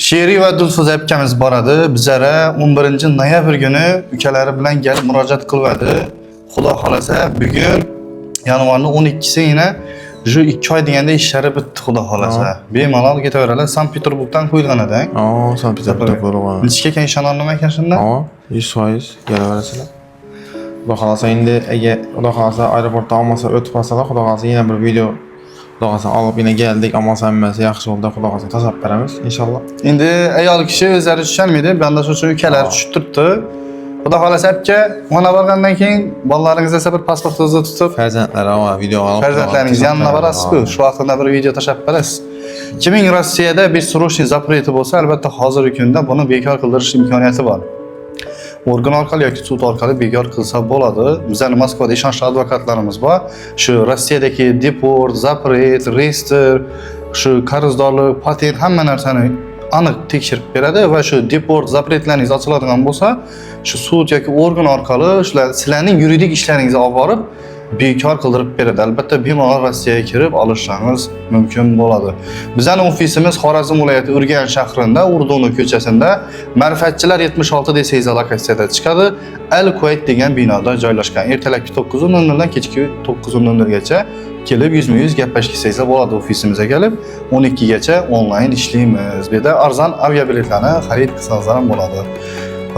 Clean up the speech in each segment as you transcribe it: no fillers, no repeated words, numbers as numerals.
Sheri va Dilfuza akamiz boradi. Bizlara 11 noyabr kuni ukalari bilan kelib murojaat qiladi. Xudo xolasa bugun yanvarning 12si yana shu 2 oy deganda ishlari bitdi, xudo xolasa. Bemalol ketaveradilar. Sankt-Peterburgdan qo'yilgan edi. Aa, Sankt-Peterburgda bo'lgan. Nechga ekan ishonolmay ekan shunda? Aa, 100% kelaverasizlar. Xudo xolasa endi agar Xudo xolasa aeroportda olmasa o'tib qolsalar, Xudo xolasa yana bir video Xudo xolasa olib yine geldik, ammo hammasi yaxshi bo'ldi, Xudo xolasa tashlab beramiz inshaalloh. Endi ayol kishi o'zlari tusholmaydi. Bu yoqda shu uchun ukalari tushib turibdi. Xudo xolasa aka, mana borgandan keyin bolalaringiz esa bir pasportingizni tutib Farzandlar ama video olib farzandlaringiz yonına borasiz-ku, shu vaqtida bir video tashlab berasiz. Kimin Rossiyada bir срочный запрет i bo'lsa, albatta hozirgi kunda buni bekor qildirish imkoniyati bor. Organ orqali yoki sud orqali bekor qilsa bo'ladi. Bizning Moskvada ishonchli advokatlarimiz bor. Shu Rossiyadagi deport, запрет, reyestr, shu qarzdorlik, patent, hamma narsani aniq tekshirib beradi va shu deport, запрет laringiz ochiladigan bo'lsa, shu sud yoki organ orqali shular sizlarning yuridik ishlaringizni olib borib bekor qildirib beradi. Albatta bemalol Rossiyaga kirib olishingiz mumkin bo'ladi. Bizning ofisimiz Xorazm viloyati Urganch shahrida, Urduni ko'chasida, Ma'rifatchilar 76 desangiz lokatsiyada chiqadi. Al Kuvayt degan binoda joylashgan. Ertalabki 9:00 dan kechki 9:00 gacha kelib yuzma-yuz gaplashsangiz bo'ladi ofisimizga kelib. 12 gacha onlayn ishlaymiz. Bu yerda arzon aviabiletlarni xarid qilsangiz ham bo'ladi.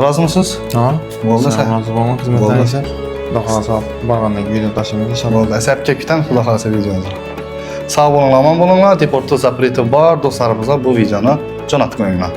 Rozimisiz? Ha, Bo'ldi, sen rozi bo'lma xizmatlaringizga. Xudo xolasa borgandan keyin video tashlaymiz inshaalloh. Bo'ldi. Asabga kutamiz, xudo xolasa videomizni. Sog' bo'linglar, omon bo'linglar. Deportda запрет i bor do'stlarimizga bu videoni jo'natib qo'yinglar.